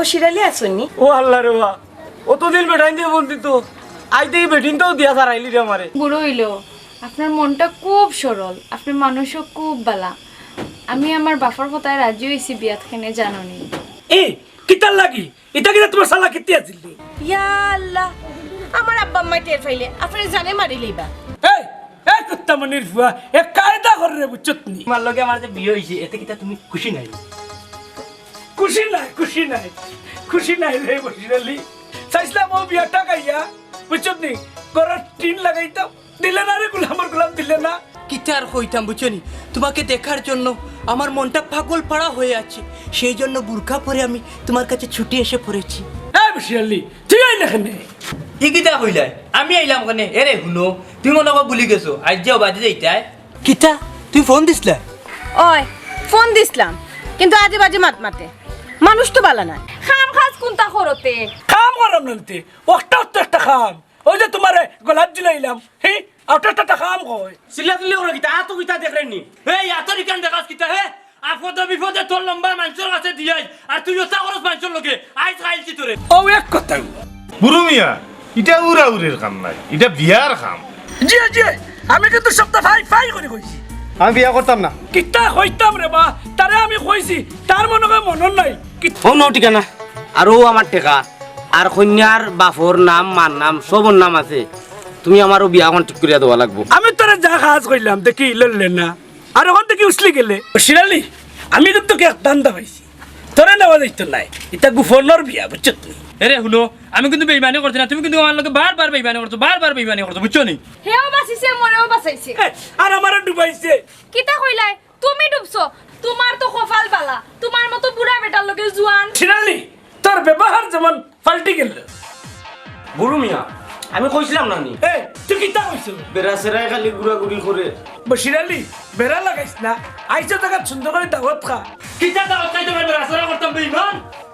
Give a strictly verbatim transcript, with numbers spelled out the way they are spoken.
শিরালি আছইন নি? ও আল্লাহ রে বা, অতদিন বেটাইন দিয়া ফোন দিত, আইজ দেখি বেটিনটাও দিয়া ছাড়াইলি রে আমারে। বুড়া অইলো, আপনার মনটা খুব সরল, আপনার মানুষও খুব বালা। আমি আমার বাপর কথায় রাজি অইছি বিয়াত, কেনে জানো নি? এ, কিতার লাগি? ইটা কিতা তুমার চালাকিতে আছিল নি? ইয়া আল্লাহ, আমার আব্বা আম্মায় টের পাইলে আপনারে জানে মারিলিবা। এই, এই কুত্তামনির ফুয়া, এক কায়দা কর রে, বুঝছত নি? তুমার লগে আমার যে বিয়া অইছে, এতে কিতা তুমি খুশি নায়? খুশি নায়, খুশি নায়, খুশি নায় রে বশির আলী। চাইছলাম অউ বিয়াটা খাইয়া, বুঝছত নি, ঘরর টিন লাগাইতাম, দিলে না রে, গুলামর গুলাম দিলে না। কিতা আর কইতাম বুঝছো নি, তোমাকে দেখার জন্য আমার মনটা পাগল পাড়া হয়ে আছে, সেই জন্য বুরকা পরে আমি তোমার কাছে ছুটে এসে পড়েছি। এ বশির আলী, তুই আইলে কেনে? ই কিতা কইলায়? আমি আইলাম কেনে? এরে হুনো, তুমি মনে কয় ভুলি গেছো, আইজ যে বাদে যাইতায়। কিতা? তুই ফোন দিছলা? অয়, ফোন দিছলাম, কিন্তু আজে বাজে মাত মাতে, মানুষ তো বালা নায়। কাম কাজ কুনতা করতে? কাম করাম নালতে, অকটা অকটা একটা কাম। অউ যে তুমারে গলাত ঝুলাইলাম, হি, অটা একটা কাম কয়। চিল্লা চিল্লি করো কিতা? আতো কিতা দেখরে নি? এই আতর ইখান দেখাস কিতা হে? আপদে বিপদে তোর লম্বা মানষর কাছে দিয়াই, আর তুই অতা করস মানষর লগে, আইজ খাইলছি তোরে। অউ এক কথা। বুরু মিয়া, ইটা উড়াউড়ির কাম নায়, ইটা বিয়ার কাম। জি, জি, আমি কিন্তু সবটা ফাই ফাই করি কইছি। আমি বিয়া করতাম না। কিতা কইতাম রে বা, তারে আমি কইছি, তার মনে কয় মনর নাই। কিত- অউ নাও ঠিকানা, আর অউ আমার টেকা, আর কইন্যার বাপর নাম, মার নাম, সবর নাম আছে। তুমি আমারও বিয়া অখন ঠিক করিয়া দেওয়া লাগবো। আমি তোরে যা কাজ কইলাম, দেখি লড়লে না, আর অখন দেখি উছলি গেলে। বশির আলী, আমি কিন্তু এক ধান্দা পাইছি। তোরে নেওয়া যাইতো নায়, ইটা গোপনর বিয়া, বুঝছত নি? এরে হুনো, আমি কিন্তু বেইমানি করছি না, তুমি কিন্তু আমার লগে বারবার বেইমানি করছো, বারবার বেইমানি করছো, বুঝছো নি? হেও বাঁচিছে, মরেও বাঁচাইছে। এ, আর আমারে ডুবাইছে। কিতা কইলায়? তুমি ডুবছো? তুমার তো কপাল বালা, তুমার মতো বুড়া বেটার লগে জুয়ান। বশির আলী, তোর ব্যবহার যেমন পাল্টি গেল। বুরু মিয়া, আমি কইছিলাম না নি? এ, তুই কিতা কইছস? বেড়া সেরায় খালি ঘুরাঘুরি করে। বশির আলী, বেড়া লাগাইস না, আইসা জাগাত সুন্দর করি দাওয়াত খা। কিতা দাওয়াত খাইতে পারবে? রাস্তাটা করতাম বেইমান।